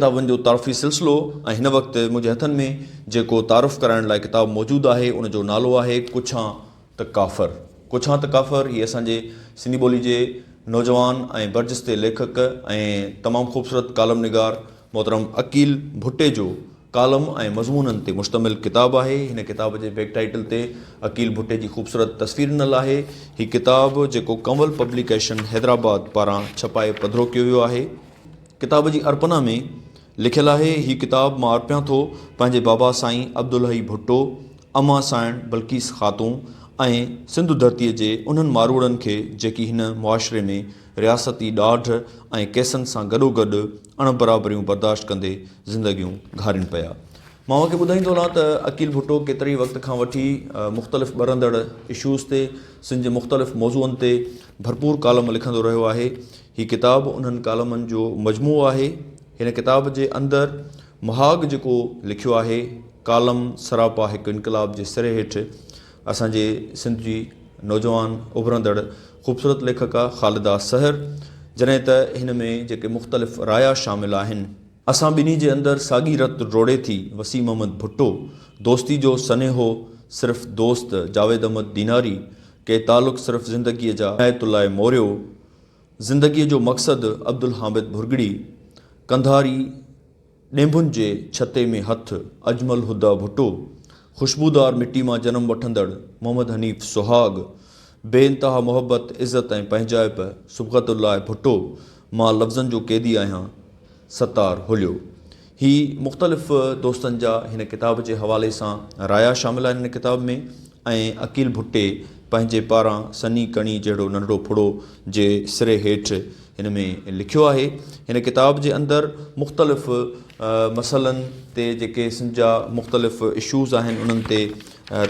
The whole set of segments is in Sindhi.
ڪتابن جو تعارفي سلسلو ۽ هن وقت منهنجي هٿن ۾ جيڪو تعارف ڪرائڻ لاء ڪتاب موجود آهي ان جو نالو آهي ڪڇان ته ڪافر ڪڇان ته ڪافر هي اسان جي سنڌي ٻولي جي نوجوان ۽ برجستي ليکڪ ۽ تمام خوبصورت ڪالم نگار محترم عقيل ڀٽي جو ڪالم ۽ مضمونن تي مشتمل ڪتاب آهي. هن ڪتاب جي بيڪ ٽائيٽل تي عقيل ڀٽي جي خوبصورت تصوير ڏنل آهي. هي ڪتاب جيڪو ڪنول پبليڪيشن حيدرآباد پاران ڇپائي پڌرو ڪيو ويو آهي. ڪتاب جي ارپنا ۾ لکيل آهي، هي ڪتاب مان ارپيان ٿو پنهنجي بابا سائين عبدالحئي ڀٽو، امان سائڻ بلقيس خاتون ۽ سنڌ ڌرتيء جي انهن ماروئڙن کي جيڪي هن معاشري ۾ رياستي ڏاڍ ۽ ڪيسن سان گڏوگڏ اڻ برابريون برداشت ڪندي زندگيون گهارين پيا. مان اوهان کي ٻڌائيندو هلان ته عقيل ڀٽو ڪيتري ئي وقت کان وٺي مختلف ٻرندڙ اشوز تي سنڌ جي مختلف موضوعن تي ڀرپور ڪالم لکندو رهيو آهي. هي ڪتاب انهن ڪالمن جو مجموعو آهي. هن ڪتاب جي اندر مهاڳ جيڪو لکيو آهي ڪالم سراپا هڪ انقلاب جي سري هيٺ اسان جي سنڌ جي نوجوان اڀرندڙ خوبصورت ليکڪا خالده سحر جڏهن ته هن ۾ جيڪي مختلف رايا شامل آهن. اسان ٻنهي جي اندر ساڳي رت ڊوڙي ٿي، وسيم احمد ڀٽو، دوستي جو سنيهو صرف دوست، جاويد احمد ديناري، ڪي تعلق صرف زندگيء جا، عنايت الله موريو، زندگيء جو مقصد، عبدالحامد ڀرڳڙي، قنڌاري، ڏينڀن جي ڇتي ۾ هٿ، اجمل هديٰ ڀٽو، خوشبودار مٽي مان جنم وٺندڙ محمد حنيف سهاڳ، بي انتها محبت، عزت ۽ پنهنجائپ، صبغت الله ڀٽو، مان لفظن جو قيدي آهيان، ستار هليو. هي مختلف دوستن جا هن ڪتاب جي حوالي سان رايا شامل آهن هن ڪتاب ۾ ۽ عقيل ڀٽي پنهنجي پاران سني ڪڻي جهڙو ننڍڙو ڦڙو جي سري هيٺ هن ۾ لکيو آهي. هن ڪتاب جي اندر مختلف مسئلن تي جيڪي سنڌ جا مختلف اشوز آهن انهن تي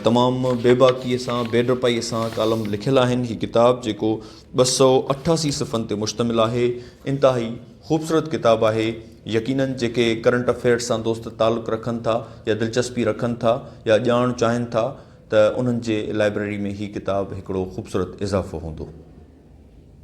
تمام بيباڪيء سان بي ڊپائيء سان ڪالم لکيل آهن. هي ڪتاب جيڪو 288 صفحن تي مشتمل آهي انتهائي خوبصورت ڪتاب آهي. يقينن جيڪي ڪرنٽ افيئرس سان دوست تعلق رکن ٿا يا دلچسپي رکن ٿا يا ڄاڻ چاهين ٿا ته انهن جي لائبريري ۾ هي ڪتاب هڪڙو خوبصورت اضافو هوندو.